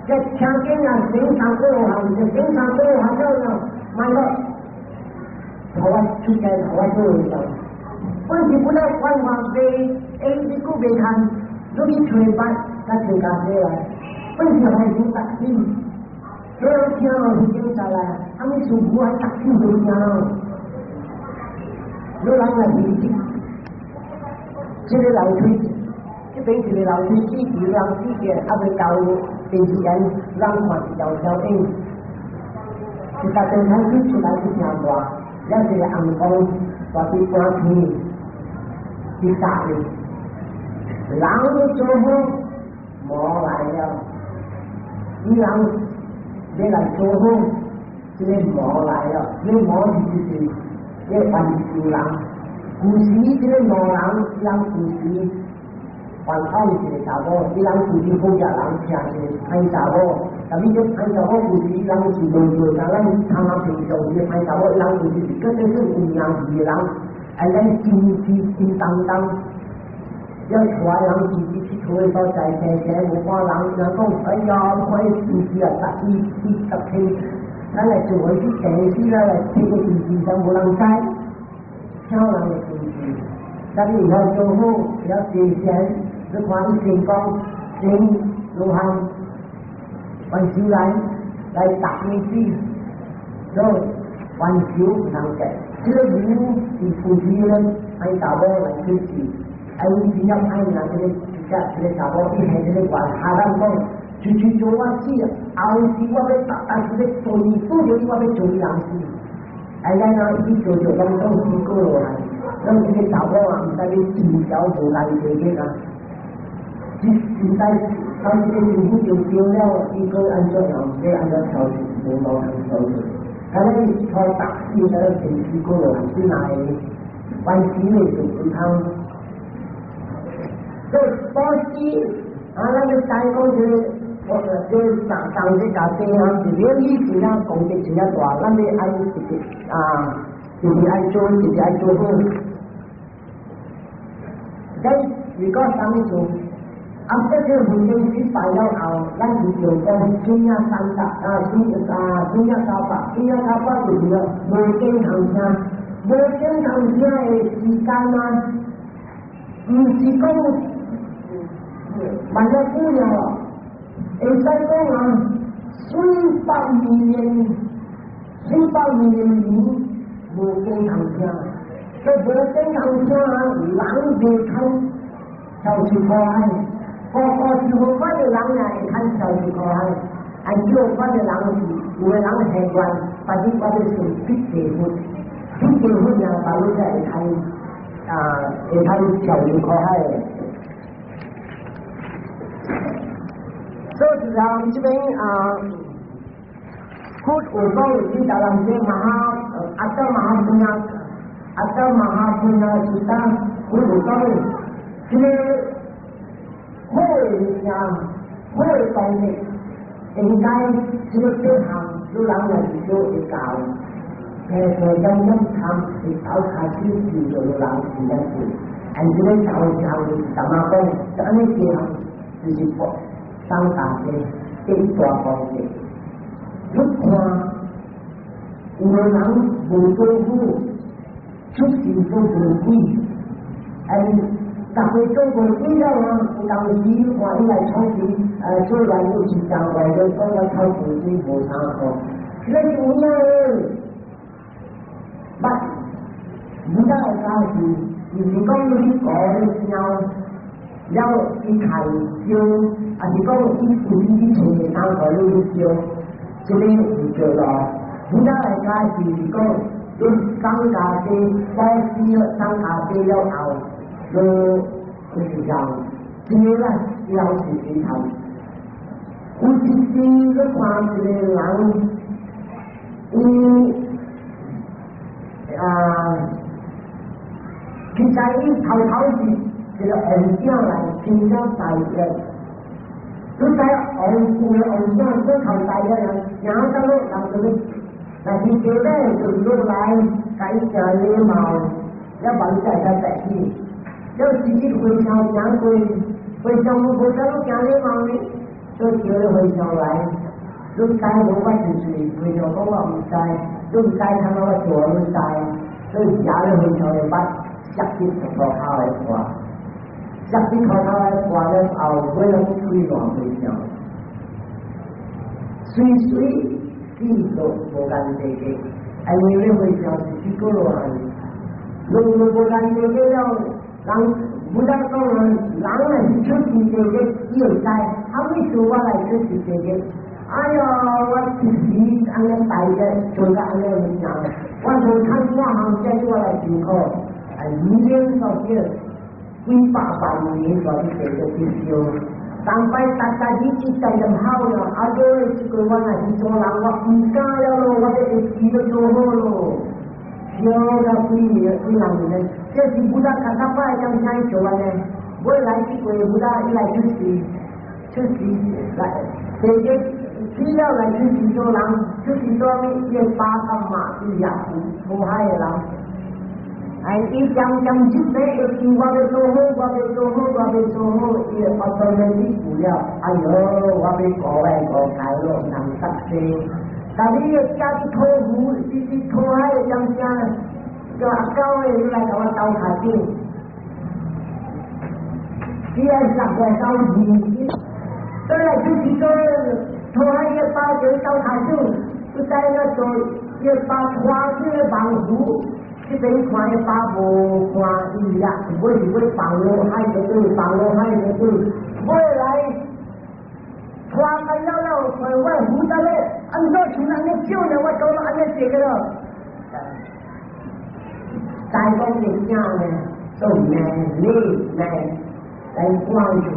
這聽見啊，成三個羅漢，這成三個羅漢了了，買了，頭啊出街頭啊做會上，本是不了觀望未，哎，你顧未看，你去揣捌，才揣家己來，本是還是特心，所以聽落是警察來，他們師傅還特心都聽咯。你人若是這個樓梯，這邊一個樓梯，四條人四個，還未到電視人，人看一條小影，一大陣開始出來去聽歌，了一個紅光大啲半天，去殺伊，人要做好，無來了，伊人要來做好，這個魔來了，這個魔是就是這個冤仇人，舊時這個魔人，人舊時還愛一個查某，伊人舊時好額人聽一個歹查某，但是這歹查某舊時人是無做，但咱通通平常這個歹查某，人舊時是絕對是有名字的人，啊，咱真真真當當。要出來人自己去佗的所在，聽聽無看人，人講哎呀，看伊電視啊，十一二十天，咱來做去電視啦，來睇個電視上無人知，聽人的電視。但你以後做好，要提前，你看伊成功，成羅漢，還手來來打你死，所以還手唔通計。這個人是夫妻咧，愛查某來出事。啊！伊真正歹命，這個這個查某，伊係這個原下人講，出去做我死，後世我欲逐但是欲做伊，拄著伊我欲做伊人死。啊，咱啊，伊做做攏總死過落來，咱這個查某啊，毋知欲真條無來這個啊，只毋知當這個政府就丟了，伊閣按怎樣？欲按怎調節？無路通調節。啊，咱拖大死，咱成死過落來，是哪會？還錢的就唔通。所以布施啊，咱個大講這個，我這上上這家這樣是了意思啦，功德真正大，咱要愛直直啊，就是愛做，就是愛做好。咱如果啥物做，啊，這個佛經失敗了後，咱就就講スンヤ三達啊，ス啊スンヤカパ，スンヤカパ就是無見通聽，無見通聽的時間啊，毋是講。萬一久了，會使講啊，四百萬年，四百萬年無見通聽，所以無見通聽啊，人袂堪跳出苦海，個個是好款的人也會堪跳出苦海，啊，少款的人是有的人下願，反正我欲做必地佛，必地佛呢，把你才會通啊，會通跳入苦海的。所以就這邊啊，佛有講你大人這馬哈阿達馬哈पुण्य阿達馬哈पुण्य是當佛有講，這個好的物件，好的動力，應該這個這項有人來做會教，平平點點參是頭開始就做人是這樣子，按這個教教怎麼講？就按呢這項就是佛三大的第一大功德。你看，有的人無做好，出世做無鬼，哎，逐個做無鬼了啊！有當時看伊來創始，做來有一張外頭講我臭無鬼無衫褲，這個是有影的。捌，你那個教是，就是講你講你聽，了伊開燒，還是講伊有你穿的衫褲你去燒，這個有叫咯。你那個教是講，你放家這保施放家這了後，你就是講，這個咧，了是非常。有一時你看一個人，伊啊，其實伊頭頭是一個紅囝來，真正大個。你知王有的王囝做頭大個人，行到路人就欲，若是叫咧就落來，共伊誠禮貌，了把伊載較在起。了自己和尚行過，和尚無無啥路誠禮貌呢，所以叫咧和尚來，你知無我是誰？和尚講我毋知，你毋知，通我做你知，所以舉咧和尚的捌，摔去塗跤的破，摔去塗跤的破了後，尾攏吹爛和尚，隨隨死都無間地嘅，因為咧和尚是死過羅漢，攏攏無間地嘅了，人不當講人，人若是出世地嘅，伊會知，啥物事我來出世地嘅。哎喲，我一時按呢大個做到按呢物件，我無通我行這我來受苦，啊，二年多少幾百萬年所去地獄去燒。但擺逐逐日一代咁好了，啊，對，這個我若是做人，我毋敢了咯，我這下事都做好咯。燒了幾年幾人年，這是 Buddha 較早擺點啥做安呢？尾來這個 Buddha 伊來出世，出世來，這個死了來出世做人，出世做啥物？伊個爸佮媽是也是苦海的人。哎，伊漸漸入來會記我欲做好，我欲做好，我欲做好，伊會發現你有了。哎喲，我欲過來過開咯，難得生。但你個家己托付，你你苦海的點聲，叫阿狗的你來共我鬥跤頂。你愛十個鬥二，倒來出去做苦海的爸就鬥跤手，不知影做伊爸拖這個網糊。這邊看伊爸無看伊啦，尾是欲放落海就對，放落海就對，尾來拖開了了，看我負責咧，按怎像按呢少呢？我做了按呢這個咯。大講的囝呢，做命理命來關注，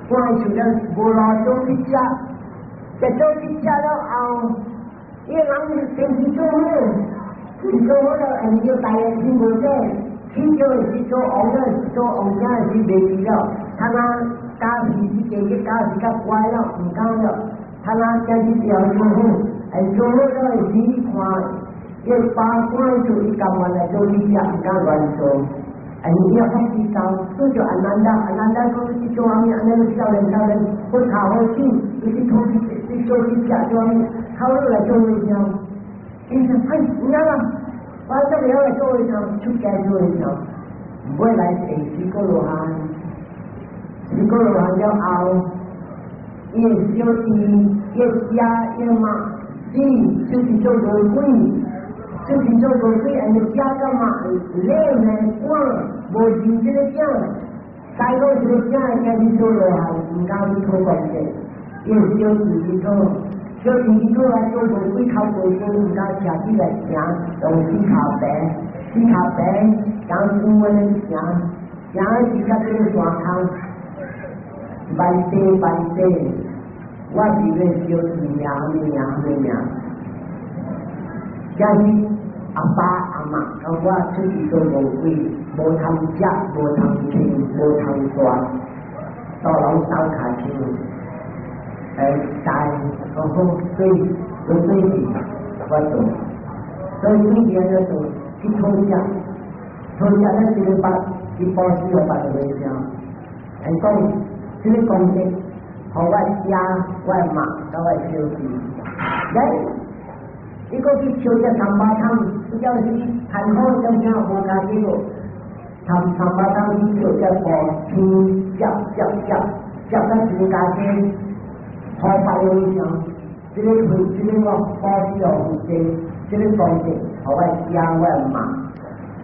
關注了無路做去食，食做去食了後，伊人電視做好。做好了，人就大家聽無這，起做是做王的，做王家是袂記了。他那家是這個家是較乖了，毋敢了。他那家是要做好，哎，做好了是看，伊爸關注伊甘願來做你食，毋敢亂做。哎，你要發揮到，做做阿難達，阿難達講你做啥物，按呢少年少年，我頭好手，你去討去去做去食做啥物，頭路來做和尚。伊說：哎，有影啦，我這個來做和尚，出家做和尚，尾來會四個羅漢，四個羅漢了後，伊的小弟，伊的家，伊的媽，死就是做餓鬼，就是做餓鬼，按呢食甲嘛，冷呢寒，無認這個囝，大個這個囝開始做羅漢，毋敢去討關節，伊的小弟去討，小弟過來做無鬼口無嘴，毋敢車起來行，用四跤爬，四跤爬，行久安呢行，行時甲這個山空，萬世萬世，我是欲小弟名咩名咩名，今日阿爸阿媽共我出去做餓鬼，無通食，無通穿，無通大，都攏鬥跤手。但講好對，有對是我做，所以每年就做去討食，討食咧一個百，去布施予別个回向，來講這個功德，予我家、我媽、佮我小弟，來，伊閣去燒只三寶湯，這叫是趁好點啥無加這個，三寶湯去燒只布，天接接接接到一個家庭。好白的想，這個會，這個我布施予負責，這個功德，予我家我媽，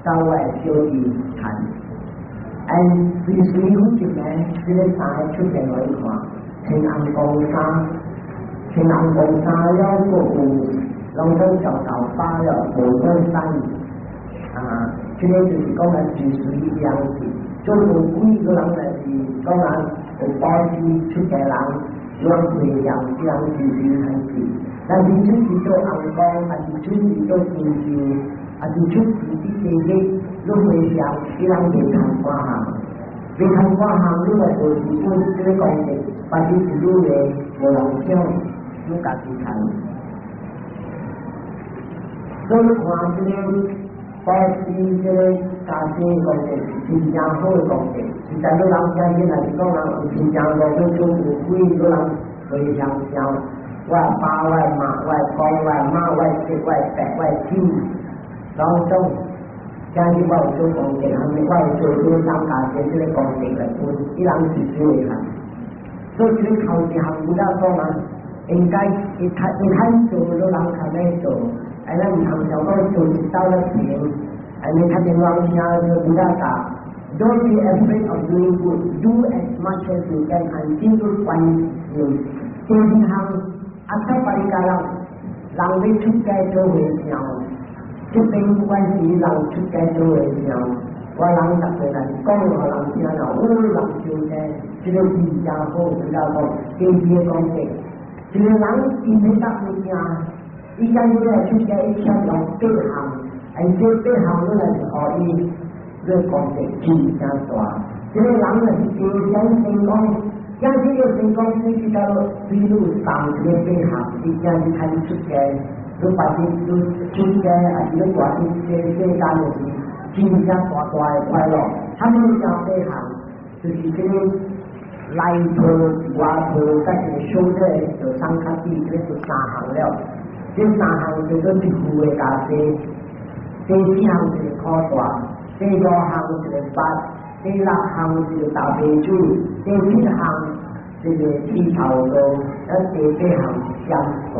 到我小弟趁，哎，隨隨好一名，這個三個出現予伊看，穿紅光衫，穿紅光衫了，閣有攏總條頭髮了，無過衫，啊，這個就是講來隨隨樣子，做餓鬼個人來是講人有布施出家人。攏會讓這樣子是很濟，但是出去做尪公，還是出去做仙師，還是出去佇地獄，攏會讓這人袂通看項，袂通看項，你來做是本這個功德，但是是愈來無人想，愈家己趁。所以看這個布施這個加持功德是真正好的功德。實在你人今日若是講人有親情路欲做餓鬼，你人回向想，我爸我媽我公我媽我叔我伯我親，攏總今日我有做功德，還是我有做做三加持這個功德來分，伊人是需會看。所以這個頭一項有得講啊，應該一較一較做，你人較欲做，哎，咱毋通想講做一道咧停，哎，你較電話聽就有得教。Don't be afraid of doing good. Do as much as you can until you find you. 第二項，阿薩巴利加人，人欲出家做和尚，這邊不管是人出家做和尚，我人逐個人講予人聽啦，有人出家，這個真正好，比較講第二個講的，一個人伊欲得物件，伊今日來出家，伊欠用八項，而這八項攏來是予伊。這個功德真正大，這個人若是真想成功，假使要成功，你去到比如送這個八項，你今日開始出家，你把你你出家，還是你活佇這個世間的時，真正大大的快樂。啥物叫八項？就是這個內套、外套，佮一個小的就三較比，這個就三項了。這三項叫做一副的家私，第四項就是苦大。第五項一個八，第六項一個大悲咒，第七項這個剃頭刀，啊第八項相傳。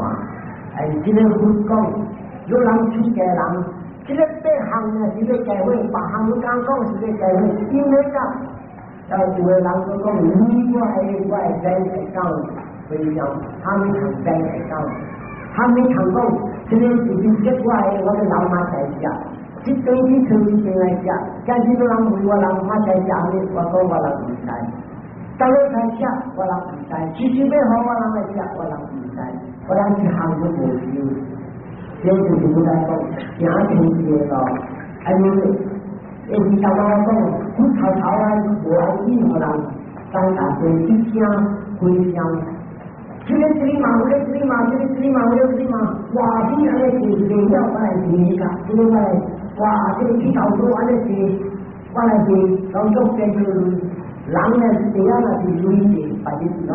哎，這個佛講，有人出家人，這個八項呢是欲加伙，別項你敢講是欲加伙，因為啥？有的人閣講，你我的 bank account 非常，他們談 bank account，他們談講，這個是結我的，我的老媽在食。這頓去炊一頓來食，今日人問我人媽在食啥物，我講我人毋知。逐日來食，我人毋知。時時欲予我人來食，我人毋知。我人一項都無收。這就是我來講，行天地路，啊你，會是頭我講，佛頭頭啊，無愛任何人，當大家去聽回向。這個這裡嘛，那個這裡嘛，這個這裡嘛，那個這裡嘛，哇！你按呢是袂曉，我來是個，這個我來，哇！這個剃頭刀按呢是，我來是，攏總變做人呢，第一若是累濟，別日攏。